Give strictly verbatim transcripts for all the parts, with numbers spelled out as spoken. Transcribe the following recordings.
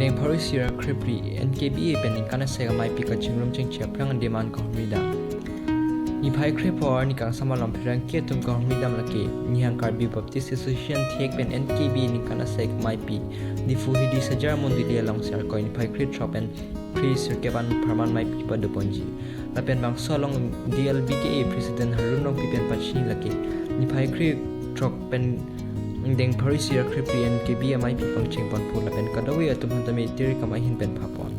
Deng pharo isi ra krephli N K B A pen ningkan asek ameipi kachingrum chengche aphrang demand kahumri dam. Niphai krepho arni kangsam along pherangke atum kahumri dam lake Nihang Karbi Baptist Association thek pen N K B A ningkan asek ameipi Diphu Hidi Sajar mondoli alongsi Arkoi niphai krethrok pen kre sirkep an pharman meipi padoponji. Lapen bangso along D L B K A President Harun Rongpi pen pachini lake niphai krethrok pen deng pharo isi ra krephli N K B A ameipi pangcheng ponpo lapen kadokave atum aphan tame tiri kam ahin pen phapon.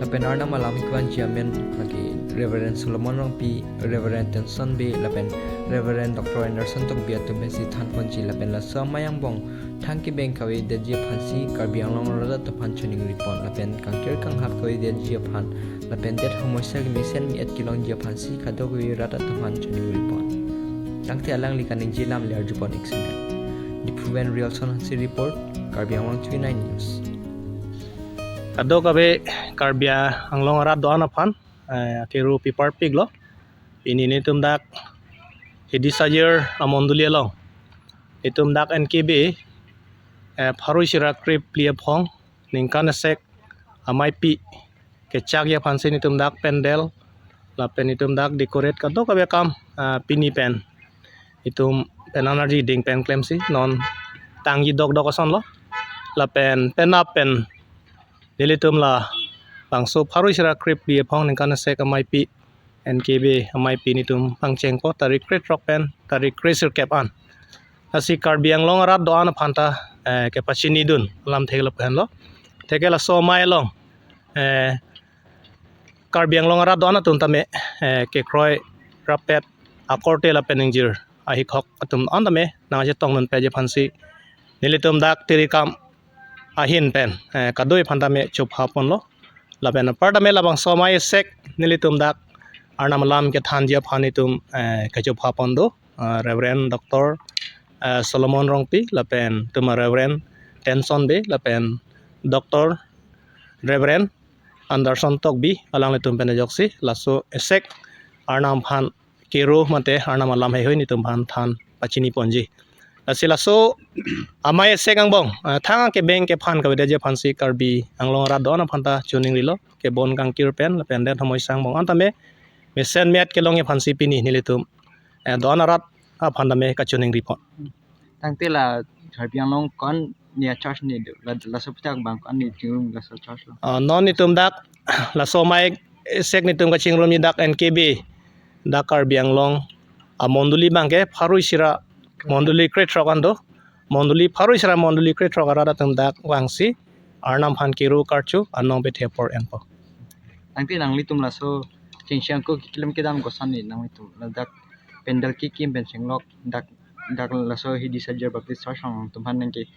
Lapen Arnam alam hikvanji amen lake Reverend Solomon Rongpi, Reverend Tenson Bey lapen Reverend Doctor Anderson Tokbi atum pensi thanponji lapen laso amei angbong thang kebeng kavedetji aphansi Karbi Anglong arat atum aphan choningripon lapen kangkir kanghap kavedetji aphan lapen det homoisa kemesen me-et kelongji aphansi kadokave rat atum aphan choningripon. Tangte alangli kaningje alam le arjupon ik sene. Diphu pen Rialson Hanse report, Karbi Anglong Three Nine News. Kadokave Karbi Anglong arat do-an aphan, eh, kero piparpiklo. Pini nelitum dak Hidi Sajar amondoli along, nelitum dak N K B A, eh, pharo isi ra krephli aphong ningkan asek ameipi kechakji aphansi nelitum dak pandal lapen nelitum dak decorate kadokave akam, ah, pini pen nelitum pen energy ding pen klemsi non tangji dokdok asonlo. Lapen penap pen nelitum labangso pharo isi ra krephli aphong ningkan asek ameipi N K B A ameipi nelitum pangchengpo tarik krethrok pen tarik kre sirkep an. Lasi Karbi Anglong arat do-an aphan ta, eh, kepachinidun alam thek lapu henlo. Theke laso amei along, eh, Karbi Anglong arat do-an atum tame, eh, kekroi rapet akorte lapen ingjir ahikhok atum an tame nangchetongdun peji aphansi nelitum dak tiri kam ahin pen, eh, kadokave aphan tame chophaponlo. Lapen apar tame labangso amei asek nelitum dak Arnam alam kethanji aphan nelitum, eh, kechopha pon do, eh, Reverend Doctor, eh, Solomon Rongpi lapen itum Reverend Tenson Bey lapen Doctor Reverend Anderson Tokbi alanglitum pen ajoksi laso asek Arnam aphan kero mate Arnam alam heihui nelitum aphan than pachiniponji. Lasi laso amei asek angbong, ah, thang kebeng kephan kavedetji aphansi Karbi Anglong arat do-an aphan ta choningrilo, kebon kangkir pen lapen det homoisa angbong an tame mesen me-et kelongji aphansi pini nelitum, eh, do-an arat aphan tame kachoningripon. Tangte la Karbi Anglong ko-an ni a-church ni do, la, laso aputhak bang ko-an ni chingrum laso church lo. Ah, non nelitum dak laso amei asek nelitum kachingrumji dak N K B A, dak Karbi Anglong amondoli abangke pharo isi ra mondoli krethrok an do. Mondoli pharo isi ra mondoli krethrok arat atum dak vangsi Arnam aphan kero karcho anong pethe apor enpo. Tangte nanglitum laso chengcheng ko keklem kedam koson ni nanglitum ladak pandal kekim pen chenglok dak, dak laso Hidi Sajar Baptist Church along atum aphan nangke,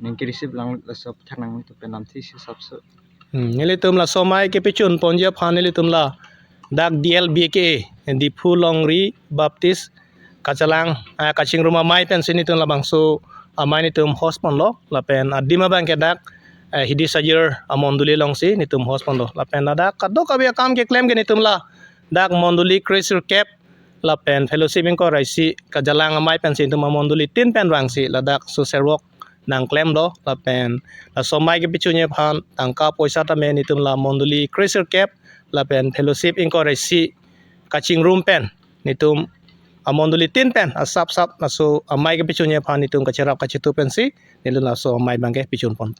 nangke receive lang laso aputhak nangtum pen lamthe isi sapso. Hmm, nelitum laso amei kepachunponji aphan nelitum ladak D L B K A, Diphu Longri Baptist Kachelang, ah, kachingrum amei pensi nelitum labangso amei nelitum host ponlo, lapen adim abangke dak, eh, Hidi Sajar amondoli alongsi nelitum host ponlo. Lapen ladak kadokave akam keklem ke nelitum ladak mondoli kre sirkep lapen fellowship ingkoi ra isi Kachelang amei pensi nelitum amondoli tin pen vangsi ladak social work nangklemlo, lapen laso amei kepachunji aphan tangka poisa tame nelitum la mondoli kre sirkep lapen fellowship ingkoi ra isi kachingrum pen nelitum amondoli tin pen asap sap laso amei kepachunji aphan nelitum kacherap kachetu pensi nelitum laso amei abangke pachunpon.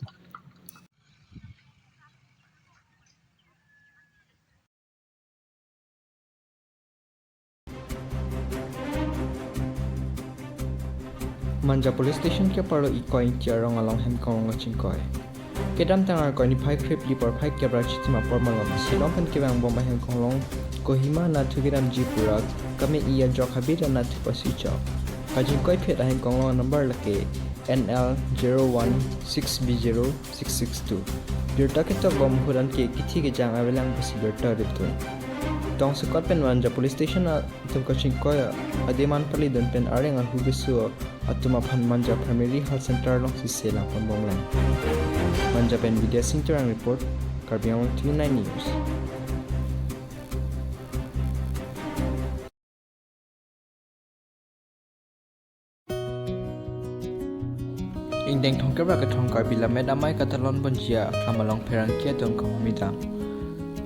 Manja Police Station keparlo Ikoi Ingti arong along hemkonglong kachingkoi. Kedamtang Arkoi niphai krephli porphai kep ra chitim apor malom Shillong pen kevang bom ahemkonglong Kohima anatthu kedamji pura kame-i ajok habit anatthu pasi chok. Kachingkoiphet ahemkonglong number lake N L zero one six B zero six six two. Birta ketok bom ahut anke kithi kejang avelang pusi birta riptun. Tongsekot pen Manja Police Station atum kachingkoi adim an palidun pen areng ahu keso atum aphan Manja Primary Health Center alongsi se langpon bomlang. Manja pen Vidya Singh Terang report, Karbi Anglong T V nine News. Ingdeng thomkep ra kethom Karbi Lammet Amei katalon ponji aklam along pherangke atum kemamidam.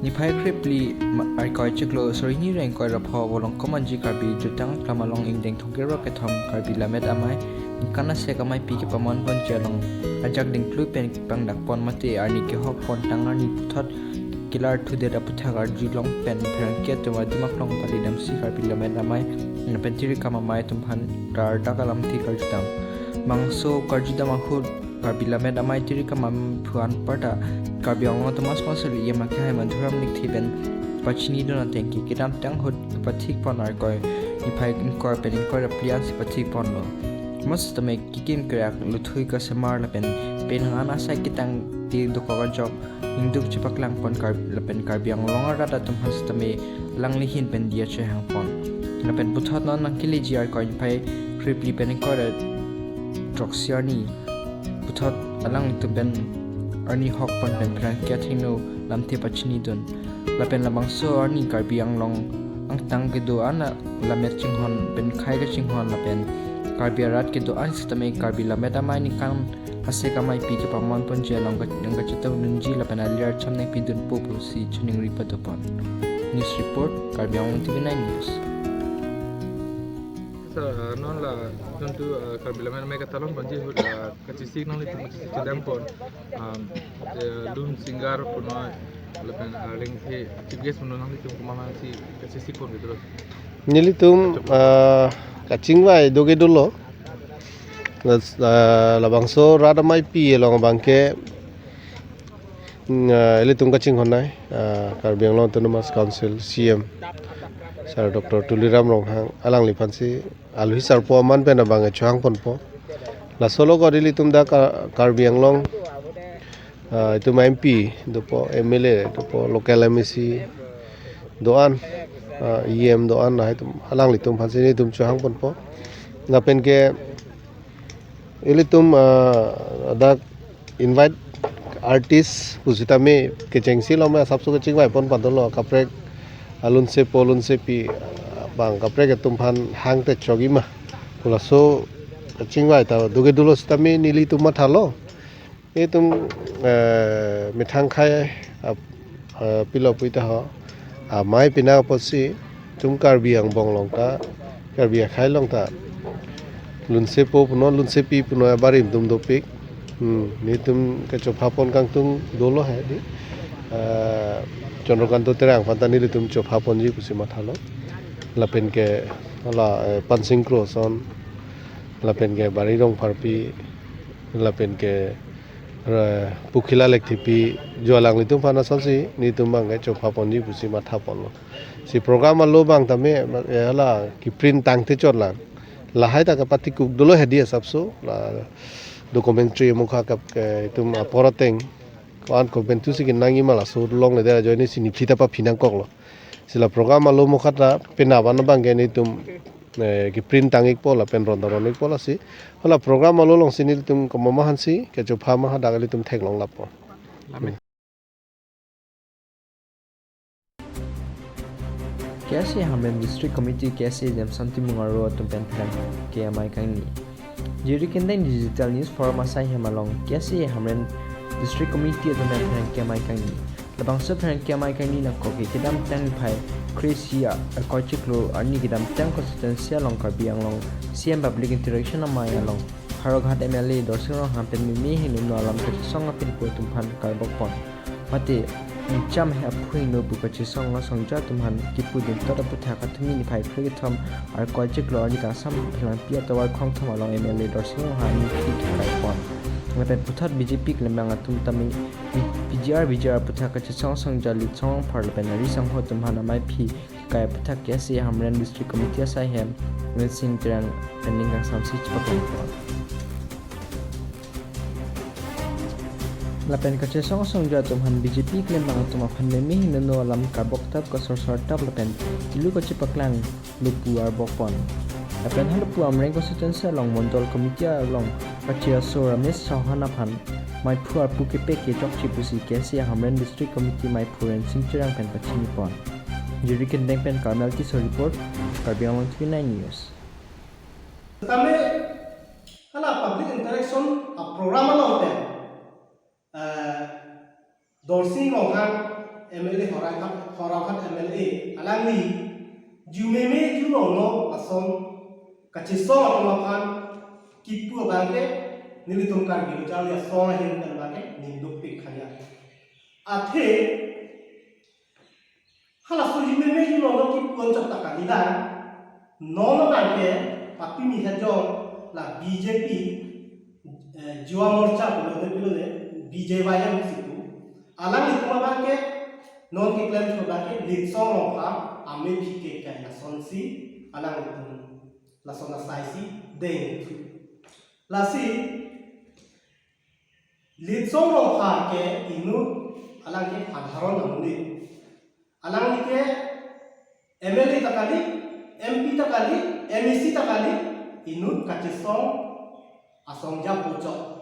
Niphai kre phli ma-, Arkoi chiklo suri hini ra ingkoi ra pho Volongkom Anji Karbi Jutang Aklam along ingdeng thomkep ra kethom Karbi Lammet Amei ningkan asek ameipi kepaman ponji along ajak dingklui pen pangdak pon mate arni kehok pontang arni puthot kelar thudet aputhak arjulong pen pherangke atum adim aklong palidamsi Karbi Lammet Amei lapen Tirikam Amei atum aphan dardak alamthe karjudam. Bangso karjudam ahut Karbi Lammet Amei Tirikam Amei aphu anparta Karbi Anglong Autonomous Council E M akehai Madhuram Lekthe pen pachinidun ateng ke kedamtang ahut pathik pon Arkoi niphai ingkoi pen ingkoi ra phli ansi pathik ponlo. Mo sitame kekim kerak luthui kasemar lapen penang an asai ketangte dokok ajok ingduk chepaklang pon Kar-, lapen Karbi Anglong arat atum aphan sitame alangli ahin pen diya chehang pon. Lapen puthot non nangkeleji Arkoi niphai kre phli pen ingkoi ra throksi arni puthot alanglitum pen arni hok pon pen pherangke athengno lamthe pachinidun. Lapen labangso arni Karbi Anglong angtang kedo-an lammet chinghon pen khei kachinghon lapen Karbi arat kedo-an sitame Karbi Lammet Amei ningkan asek ameipi kepaman ponji along ka-, nangkachetongdunji lapen alir cham nangpidunpo pusi chiningri pado pon. News report, Karbi Anglong T V nine News. Sir, uh, non la, non tu, uh, Karbi Lammet Amei katalon ponji ahut, uh, kachesik nanglitum kachesik kedam pon, um, eh, lun singer puno lapen, uh, lengthe chief guest puno nanglitum komat ma si kachesik pon gitu. Nelitum, uh, kachingvai do ke dolo. Las-, uh, labangso rat ameipi along abangke, mm, uh, ilitum kachinghon nai, uh, Karbi Anglong Autonomous Council C M, Sir Doctor Tuliram Ronghang, alangliphansi alohi sarpo aman pen abang chehang ponpo. Laso lo ko ilitum dak Ka-, Karbi Anglong, ah, itum M P dopo, M L A dopo, local M A C do-an, ah, E M do-an, lahai atum alanglitum aphansi nelitum chehang ponpo. Lapen ke ilitum, ah, dak invite artist pusitame kechengsi lo me asapso kachingvai pon padolo kaprek alun sepo alun sepi abang kaprek atum aphan hangte chogi ma. Pu laso kachingvai ta do ke dolo sitame nelitum mathalo. Itum, eh, methang khei ap-, eh, pilo puita ho. Amei pinak apotsi itum Karbi angbong along ta, Karbi akhei along ta lun sepo puno, lun sepi puno abarim atum dopik. Hmm, nelitum kachopha pon kangtung dolo he di. Eh, Chandrakanta Terang aphan ta nelitum chopha ponji pusi mathalo. Lapen ke hala, eh, Pansing Kro ason, lapen ke Bari Rongpharpi, lapen ke, eh, Pukhila Lekthepi, jo alanglitum aphan asonsi nelitum abangke chopha ponji pusi matha ponlo. Si program alo abang tame, eh, hala keprint tangte chot lang. Lahai ta kapatikuk dolo he di asapso, la documentary mukha kap ke itum apor ateng. Ko-an komentu si kenangji ma laso longle de ajoine si niphi ta paphi nangkoklo. Si la program alo mukha ta penap an abangke nelitum, eh, keprint tang-ikpo lapen ron ta ron-ikpo lasi. Hala program alo alongsi nelitum komat ma aphansi kachopha ma hadak ilitum theklong lapo. Amen. K S A Hamren District Committee K S A Jem Santi Mungaro atum pen pherangke amei kangni. Jiri Kendeng Digital News Forum asai hem along K S A Hamren District Committee atum pen pherangke amei kangni. Labangso pherangke amei kangni nangkok ke kedamtang niphai kre-isi Arkoi chiklo arni kedamtang constituency along Karbi Anglong C M Public Interaction Amei along Howraghat M L A Dorsing Ronghang pen meme hingno alam kachesong apinpo atum aphan karbok pon. Mate, ingcham he aphu hingno pu kachesong asongja atum aphan kipudun tot aputhak athumi niphai kre kethom Arkoi chiklo arni kangsam Phelangpi atovar khongthom along M L A Dorsing Ronghang ni kiki kai pon. Lapen puthot B J P klembang atum tame P-, P G R V G R aputhak kachesong asongja Litsong Rongphar lapen ari sangho atum aphan amei aphi kai aputhak K S A Hamren District Committee asai hem Rensing Terang pen ning kangsamsi chepaklang pon. Lapen kachesong asongja atum aphan B J P klembang atum aphan meme hingno alam karbok tap kasor sor tap lapen kilu kachepaklang lo pu arbok pon. Lapen halapu Amreng constituency along Mondol Committee along kache aso Ramesh Chauhan aphan meiphu arpu kepe kechokche pusi K S A Hamren District Committee meiphu Rensing Terang pen pachini pon. Jiri Kendeng pen Carmel Tisso report, Karbi Anglong T V nine News. Tame, hala public interaction ap- program along pen, eh, Dorsing Ronghang M L A, Howraghat, Howraghat M L A, alangli jumeme junono ason kachesong atum aphan kipu abangke nelitum Karbi Lo Charli Asong ahin pen abangke ningduk pik khanya. Athe halaso jumeme junono kipu anchot ta kalilang, non abangke pini hajong la B J P, eh, Yuva Morcha pulote pulote B J Y M si pu. Alanglitum abangke non keklem thu abangke Litsong Rongphar amephi kekai lasonsi alanglitum lason asai si deng thu. Lasi Litsong Rongphar ke inut alang ke sadharon amonit. Alangli ke M L A ta kali, M P ta kali, M A C ta kali, inut kachesong asong ja puchot.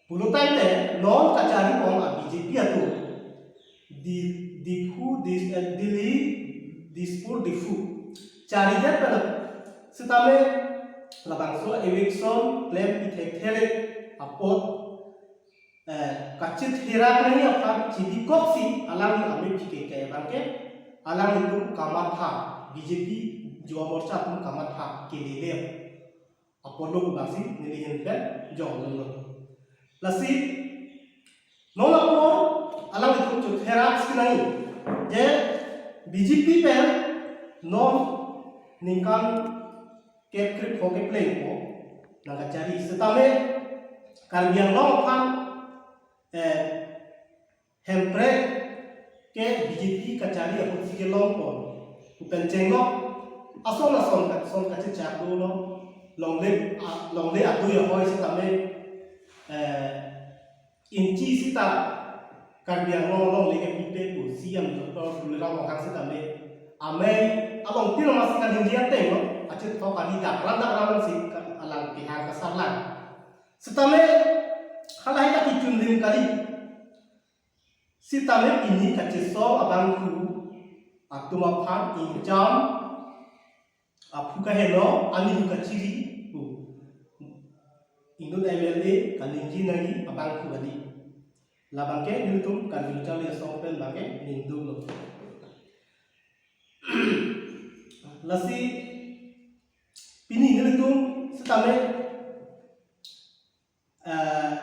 Pulo tangte non kachari pon a B J P atum. Di, Diphu, Dis, eh, Delhi, Dispur, Diphu. Charidet pen sitame labangso eviction klem pi thekthe apot, eh, kachitherak nangji aphan chibikoksi alangli amephi kekai abangke alanglitum kamatha, B J P Yuva Morcha atum kamatha kelele apotlo pu bangsi neli ahin pen jongdunlo. Lasi non apor alanglitum chitherak si nangji je B J P pen non ningkan kep krepho keplengpo nangkachari, sitame Karbi Anglong aphan, eh, Hemprek ke B J P kachari ahut si kelong pon. Pu pen chenglok ason ason ka, ason kachechak dolo. Longle, a, longle adui ahoi sitame, eh, inchi sita Karbi Anglong longle kepipe pu C M Doctor Tuliram Ronghang sitame amei along tin masih kadingji ateng lo, achethok kali dakran dakran si ka, alang kehang kasarlang. Sitame halahei ta kechunrim kali. Sitame pini kachesong abangphu atum aphan ingcham aphu kaheno, ani hu kachiri pu inut M L A kaningje nangji abangphu kali. Labangke nelitum Karbi Lo Charli Asong pen abangke ningduklo. Lasi pini nelitum sitame, eh,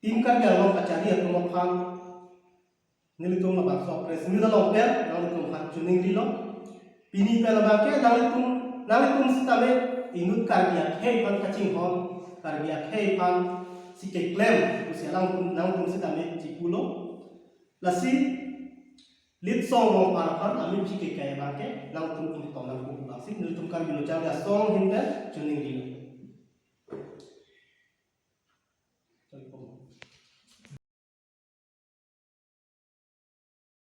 Team Karbi Anglong kachari atum aphan nelitum labangso press meet along pen nanglitum aphan choningrilo. Pini pen abangke nanglitum, nanglitum sitame inut Karbi akhei aphan kachinghon, Karbi akhei aphan si keklem pusi alangtum, nangtum sitame chipulo. Lasi Litsong Rongphar aphan amephi kekai abangke nangtum ingtong nangpo pu bangsi nelitum Karbi Lo Charli Asong ahin pen choningrilo.